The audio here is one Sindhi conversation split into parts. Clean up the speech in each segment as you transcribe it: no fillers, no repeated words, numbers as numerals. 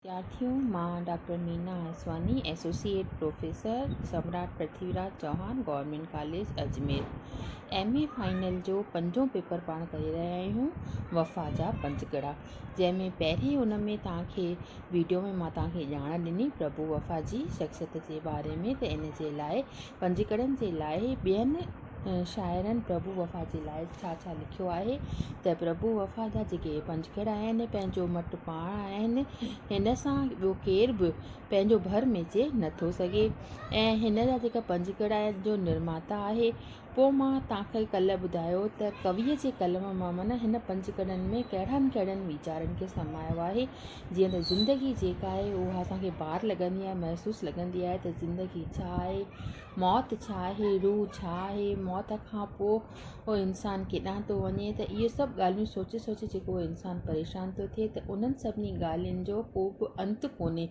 وديارٿيون، مان doctor Meena Haswani, associate professor, Samrat Prithviraj Chauhan government college Ajmer, M A final جو پنجون پيپر پاڻ ڪري رهيا آهيون وفا جا پنجڪڙا جنهن ۾ پهرين ان ۾ توهان کي ويڊيو ۾ مان توهان کي ڄاڻ ڏني پرڀو وفا جي شخصيت جي باري ۾ ته ان جي لاء پنجڪڙن جي لاء ٻين شاعرن پرڀو وفا جي لاء ڇا ڇا لکيو آهي ته پرڀو وفا جا جيڪي پنجڪڙا آهن پنهنجو مٽ پاڻ آهن هن سان ٻيو ڪير به پنهنجو ڀر ميچي نٿو سگهي ۽ هن جا جيڪا پنجڪڙا جو نرماتا آهي پوء مان توهان کي ڪلهه ٻڌايو ته ڪويء جي قلم مان معنيٰ هن پنجڪڙن ۾ ڪهڙن ڪهڙن ويچارن کي سمايو آهي جيئن ته زندگي جيڪا آهي اها اسان کي بار لڳندي آهي محسوس لڳندي آهي ته زندگي ڇا آهي موت ڇا آهي، روح ڇا آهي، موت کان پوء اهو انسان ڪيڏانهن ٿو وڃي ته اهي سڀ ڳالهيون سوچي سوچي جيڪو انسان پريشان ٿو ٿئي ته انهن سڀني ڳالهين جو ڪو به انت ڪونهي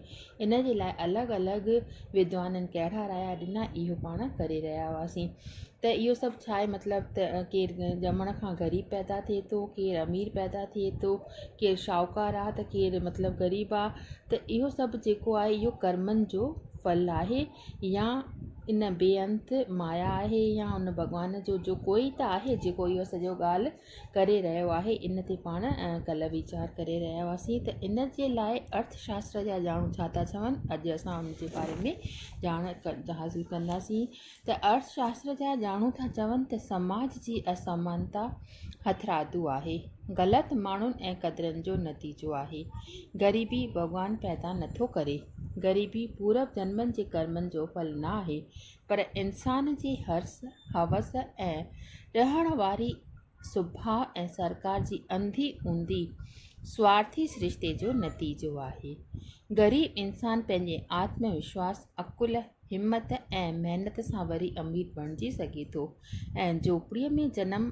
ان جي لاء الڳ الڳ ودوانن ڪهڙا رايا ڏنا اهو پاڻ ڪري رهيا هئاسين ته اهو سڀ ڇا آهي مطلب ته ڪير ڄمڻ کان غريب پيدا ٿئي ٿو ڪير امير پيدا ٿئي ٿو ڪير شاهوڪار آهي ته ڪير مطلب غريب آهي ته اهو سڀ جيڪو آهي اهو ڪرمن جو ڦل آهي يا ان بي انت مايا آهي يا ان ڀڳوان جو جو ڪوئي ته آهي جيڪو اهو سڄو ڳالهه ڪري رهيو آهي ان تي پاڻ ڪلهه ويچار ڪري رهيا هئاسين ته ان جي لاء ارٿ شاستر جا ڄاڻو ڇا ٿا چون اڄ اسان ان جي باري ۾ ڄاڻ حاصل ڪنداسين ته ارٿ شاستر جا ڄاڻو ٿا چون ته سماج جي اسمانتا هٿرادو آهي، غلط ماڻهن ۽ قدرن جو نتيجو آهي. غريبي ڀڳوان پيدا نٿو ڪري. غريبي پورب جنمن جي ڪرمن جو ڦل نه آهي، پر انسان جي حرص، هوس ۽ رهڻ واري سڀاء ۽ سرڪار جي انڌي اونڌي سوارٿي سرشتي جو نتيجو آهي. غريب انسان پنهنجي آتم وشواس، عقل، همت ۽ محنت سان وري امير بڻجي سگهي ٿو ۽ جهوپڙيء ۾ جنم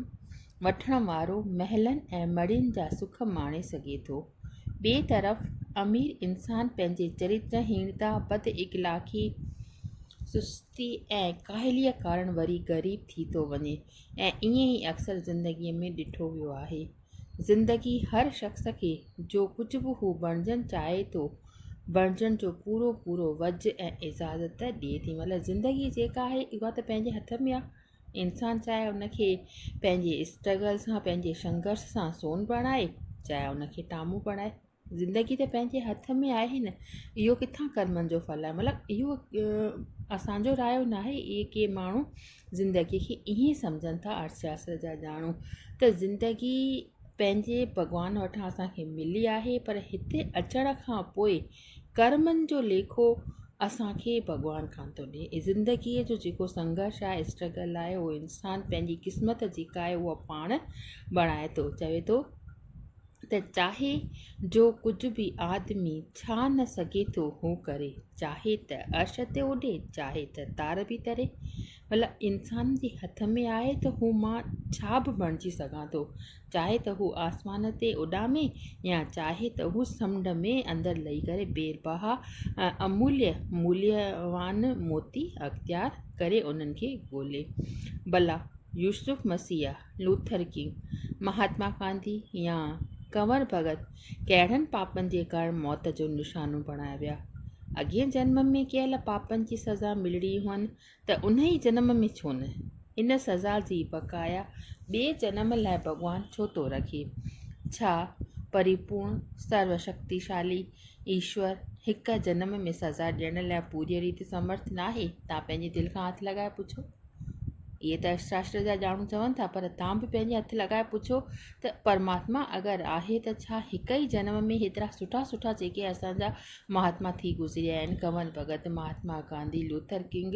وٺڻ وارو محلن ۽ مڙهين جا سک ماڻي سگهي ٿو. ٻئي طرف امير انسان پنهنجي چريتر هيڻتا، بد اخلاقي، سستي ۽ ڪاهليء ڪارڻ وري غريب ٿي ٿو وڃي ۽ ائين ئي اڪثر زندگيء ۾ ڏٺو ويو آهي. زندگي هر شخص کي جو ڪجهه به هو بڻجڻ چاهي ٿو، بڻجڻ جو پورو پورو وجهه ۽ اجازت ڏئي ٿي. مطلب زندگي جيڪا آهي اها ته پنهنجي هٿ ۾ آهي. انسان چاهي ان کي پنهنجي اسٽرگل سان پنهنجي سنگهرش سان سون بڻائي چاهي ان کي ٽامو بڻائي. زندگي ته پنهنجي هٿ ۾ آهي نه اهو ڪٿان ڪرمن جو ڦل آهي مطلب اهو اسانجو رايو نه آهي اهي ڪي ماڻهو زندگي کي ائين سمجهن ٿا ارٿ شاستر جا ڄاڻو ته زندگي پنهنجي ڀڳوان وٽان اسانکي ملي آهي پر هتي اچڻ کان پوء ڪرمن جو ليکو اسانکي ڀڳوان کان ٿو ڏي زندگيء جو جيڪو سنگهرش آهي اسٽرگل آهي اهو انسان پنهنجي قسمت جيڪا آهي اها پاڻ بڻائي ٿو چوي ٿو ته چاهي جو ڪجهه به آدمي ڇا نه سگهي ٿو هو ڪري، چاهي ته عرش تي اڏي، چاهي ته تار به تري. مطلب انسان جي هٿ ۾ آهي ته هو مان ڇا به بڻجي سگهان ٿو، چاهي ته هو آسمان تي اڏامي يا چاهي ته هو سمنڊ ۾ اندر لهي ڪري بي بها ۽ اموليه موليوان موتي اختيار ڪري انهن کي ڳولي. ڀلا يوسف مسيح لوٿر ڪنگ، مهاتما گانڌي يا ڪنور ڀڳت ڪهڙن پاپن جي ڪارڻ موت جو نشانو بڻايا ويا؟ اڳئين جنم ۾ ڪيل پاپن جي سزا ملڻي هئن ته انهي جنم ۾ ڇو نه؟ ان سزا جي بقايا ٻئي جنم لاء ڀڳوان ڇو ٿو رکي؟ ڇا پريپورڻ، سرو شڪتيشالي ايشور هڪ جنم ۾ سزا ڏيڻ لاء پوريء ريت سمرٿ ناهي؟ توهان پنهنجي دل کان هٿ لڳائي پڇو. اهي ته شاستر جا ڄاڻو چون ٿا پر توهان به پنهنجي هٿ لڳائي پڇو ته پرماتما اگر آهي ته ڇا هڪ ئي جنم ۾ هيترا سٺا سٺا جيڪي اسان جا مهاتما ٿي گذريا آهن ڪنور ڀڳت مهاتما گانڌي لوٿر ڪنگ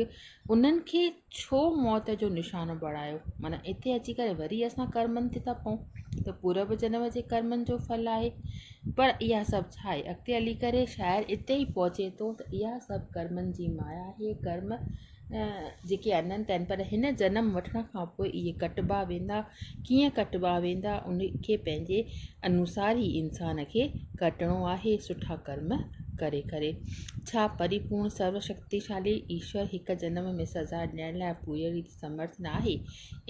انهن کي ڇو موت جو نشانو بڻايو معنيٰ اتي اچي ڪري وري اسان ڪرمن تي ٿا پئون ته پورب جنم جي ڪرمن جو ڦل آهي پر اها سڀ ڇا آهي اڳتي هلي ڪري شاعر اتي ئي پهچي ٿو ته اها سڀ ڪرمن جي مايا آهي ڪرم جيڪي اننت آهن پر هن جنم وٺڻ کان پوء اهي ڪٽبا ويندا ڪيئن ڪٽبا ويندا ان کي پنهنجي انوسار ئي انسان کي ڪٽڻو آهي سٺا ڪرم ڪري ڪري. ڇا پريپورڻ سرو شڪتيشالي ايشور هڪ جنم ۾ سزا ڏيڻ لاء پوريء ريت سمرٿ ناهي؟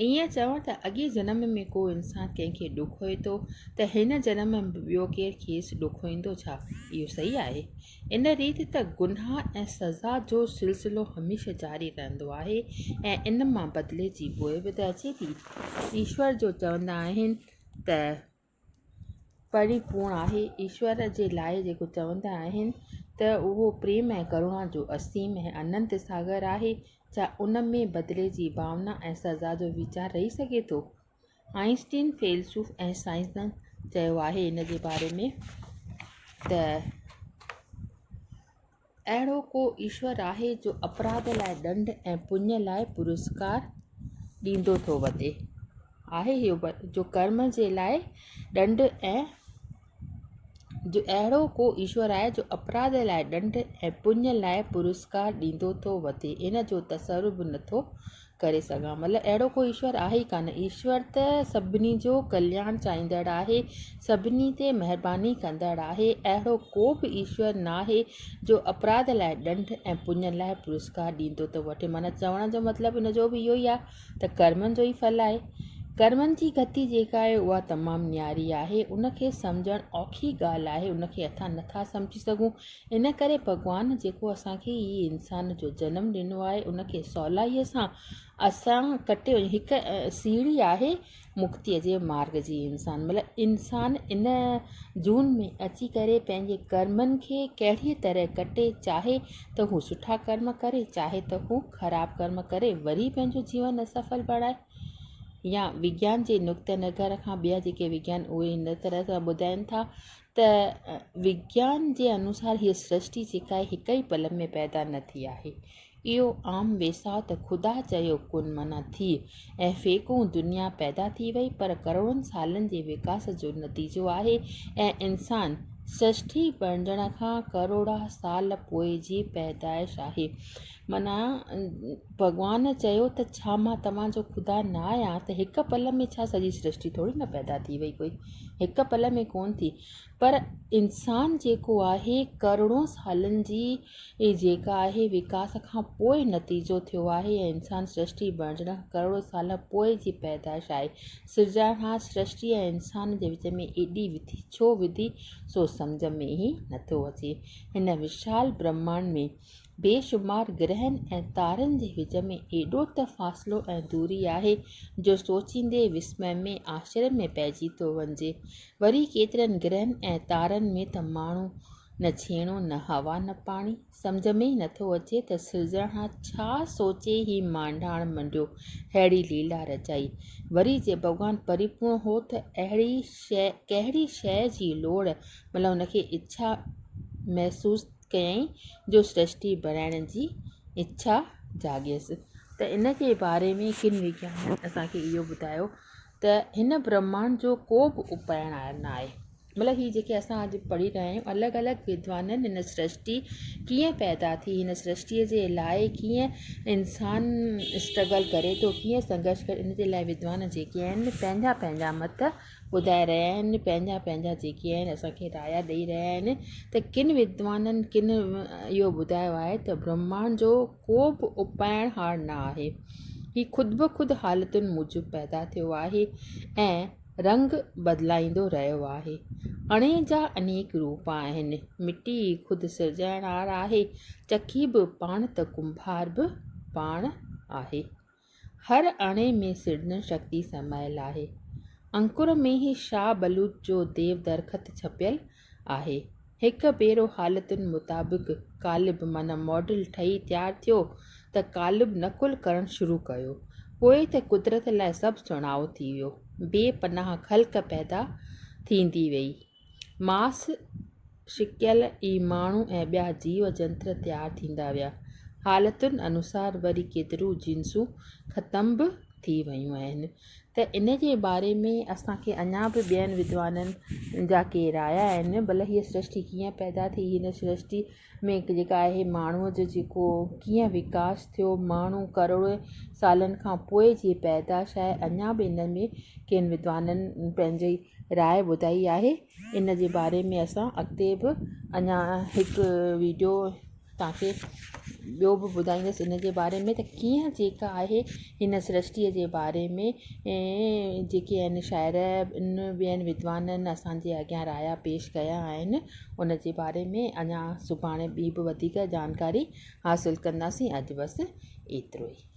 ائين چوڻ ته اڳئين جنم ۾ ڪو انسان ڪنهن کي ڏکوئي ٿو ته هن جنم ۾ به ٻيو ڪير کيس ڏکوئيندو ڇا؟ اهو صحيح آهي؟ ان ريت ته گناهه ۽ سزا جو سلسلو هميشه جاري رهندو آهي ۽ ان مان بدلي جي بوء به ته اچي ٿي. ايشور جو چوندا آهن ته. پريپورڻ آهي. ايشور جي لاء جيڪو چوندا آهن ته اهو پريم ۽ ڪروڻا جو اسيم ۽ اننت ساگر آهي، ڇا ان ۾ بدلي جي ڀاونا ۽ سزا جو ويچار رهي سگهي ٿو؟ آئنسٽين فيلسوف ۽ سائنسدان چيو آهي ان جي باري ۾ ته. اهڙو ڪو ايشور آهي جو اپراڌ لاء ڏنڊ ۽ پڃ لاء پرسڪار ڏيندو ٿو وتي؟ آهي اهو جو ڪرم جي لاء ڏنڊ ۽ جو اهڙو ڪو ايشور آهي جو اپراڌ لاء ڏنڊ ۽ پڃ لاء پرسڪار ڏيندو ٿو وتي، ان جو تصور به نٿو ڪري سگهان. مطلب اهڙو ڪو ايشور آهي ئي ڪانه. ايشور ته سڀني جو ڪلياڻ چاهيندڙ آهي، سڀني تي مهرباني ڪندڙ آهي. اهڙو ڪو به ايشور ناهي جو اپراڌ لاء ڏنڊ ۽ پڃ لاء پرسڪار ڏيندو ٿو وٺي. معنيٰ چوڻ جو مطلب ان جو به اهو ئي آهي ته ڪرمن جو ئي ڦل آهي. ڪرمن جي گتي جيڪا آهي اها تمام نياري آهي. ان کي سمجهڻ اوکي ڳالهه آهي. ان کي اسان نٿا سمجهي سگهون. ان ڪري ڀڳوان جيڪو اسان کي هي انسان جو جنم ڏنو آهي ان کي سولائيء سان اسان ڪٽي وڃون هڪ سيڙهي آهي مڪتيء جي مارگ جي انسان مطلب انسان ان جون ۾ اچي ڪري پنهنجي ڪرمن کي ڪهڙيء طرح ڪٽي چاهي ته هو سٺا ڪرم ڪري چاهي ته هو خراب ڪرم ڪري وري پنهنجو جيون اسڦل بڻائي يا وگيان جي نقطه نظر کان ٻيا جيڪي وگيان اهي هن طرح سان ٻڌائين ٿا ته وگيان جي انوسار هيء سرشٽي جيڪا آهي هڪ ئي پل ۾ پيدا نه ٿي آهي. اهو عام ويساهه ته خدا چيو ڪن معنيٰ ٿيء ۽ فيڪون دنيا پيدا ٿي وئي پر ڪروڙن سالن جي وڪاس جو نتيجو آهي ۽ انسان سرشٽي بڻجڻ کان ڪروڙها سال پوء جي پيدائش آهي. معنيٰ ڀڳوان چيو ته ڇا مان توهان جو خدا نه آهيان ته هڪ پل ۾ ڇا سڄي سرشٽي ٿوري نه پيدا ٿي وئي ڪوئي هڪ پل ۾ ڪونه ٿي پر انسان جيڪو آهي ڪروڙون سالن جي جيڪا آهي وڪاس کان پوء نتيجو ٿيو آهي ۽ انسان سرشٽي بڻجڻ کان ڪروڙون سال پوء جي پيدائش آهي سرجڻهار سرشٽي ۽ انسان جي وچ ۾ ايڏي وٿي ڇو وڌي سو سمجهه ۾ ئي نٿو اچي هن وشال برهمانڊ ۾ بيشمار گرهن ۽ تارن جي وچ ۾ ايڏو ته فاصلو ۽ دوري آهي جو سوچيندي وسمي ۾ آشرم ۾ پئجي ٿو وڃجي. وري ڪيترن گرهن ۽ تارن ۾ ته ماڻهو نه ڇيڻو نه هوا نه پاڻي. سمجهه ۾ ئي نٿو اچي ته سرجڻهار ڇا سوچي هي مانڊاڻ منڊيو، ههڙي ليلا رچائي. وري جي ڀڳوان پريپورڻ هو ته اهڙي ڪهڙي شيء جي لوڙ مطلب هن کي اڇا محسوس ڪيائين جو سرشٽي بڻائڻ جي اڇا جاڳيس ته ان جي باري ۾ ڪن وگيانن اسان کي اهو ٻڌايو ته هن برهمانڊ جو ڪو به اپائڻ نه آهي مطلب هي جيڪي اسان اڄ پڙهي رهيا آهيون الڳ الڳ ودوانن هن سرشٽي ڪيئن پيدا ٿي هن سرشٽيء جي لاء ڪيئن انسان اسٽرگل ڪري ٿو ڪيئن سنگهرش ڪري ان جي لاء ودوان جيڪي آهن پنهنجا پنهنجا مت ٻڌائي رهيا آهن پنهنجا پنهنجا جيڪي آهن اسان کي رايا ڏئي رهيا آهن ته ڪن ودوانن ڪن اهو ٻڌايو آهي ته برهمانڊ جو ڪو به اپائڻ هار نه آهي هي خود بخود حالتن موجب پيدا ٿيو آهي ۽ رنگ بدلائيندو رهيو آهي اڻي جا انيڪ روپ آهن مٽي ئي خود سرجڻهار آهي چکي به پاڻ ته ڪنڀار به پاڻ آهي هر اڻي ۾ سرجن شڪتي سمايل آهي. انڪر ۾ ئي شاهه بلوط جو ديو درخت ڇپيل آهي. هڪ ڀيرو حالتن مطابق قالب معنيٰ ماڊل ٺهي تيار ٿيو ته قالب نقل ڪرڻ شروع ڪيو. پوء ته قدرت لاء سڀ سڻائو ٿي ويو. بي پناهه خلق پيدا ٿيندي ويئي. ماس شڪيل ئي ماڻهو ۽ ٻيا جيو جنتر تيار ٿيندا ويا. حالتن انوسار وري ڪيتريون جنسون ختم به ٿي ويون آهن ته ان جي باري ۾ اسان کي اڃا به ٻين ودوانن جا ڪي رايا آهن ڀلا هيء سرشٽي ڪيئن پيدا ٿي هن سرشٽي ۾ جيڪا آهي ماڻهوء جو جيڪو ڪيئن وڪاس ٿيو ماڻهو ڪروڙين سالن کان پوء جي پيدائش آهي اڃا به ان ۾ ڪن ودوانن پنهنجي راء ٻڌائي آهي ان جي باري ۾ اسان اڳتي به اڃا هڪ ويڊيو توهان کي ٻيو به ٻڌائيندس ان جي باري ۾ ته ڪيئن جيڪا آهي هن سرشٽيء جي باري ۾ جيڪي آهن شاعر ان ٻين ودوانن اسان جي اڳيان رايا پيش ڪيا آهن ان جي باري ۾ اڃا سڀاڻي ٻي به وڌيڪ جانڪاري حاصل ڪنداسين اڄ بس ايترو ئي.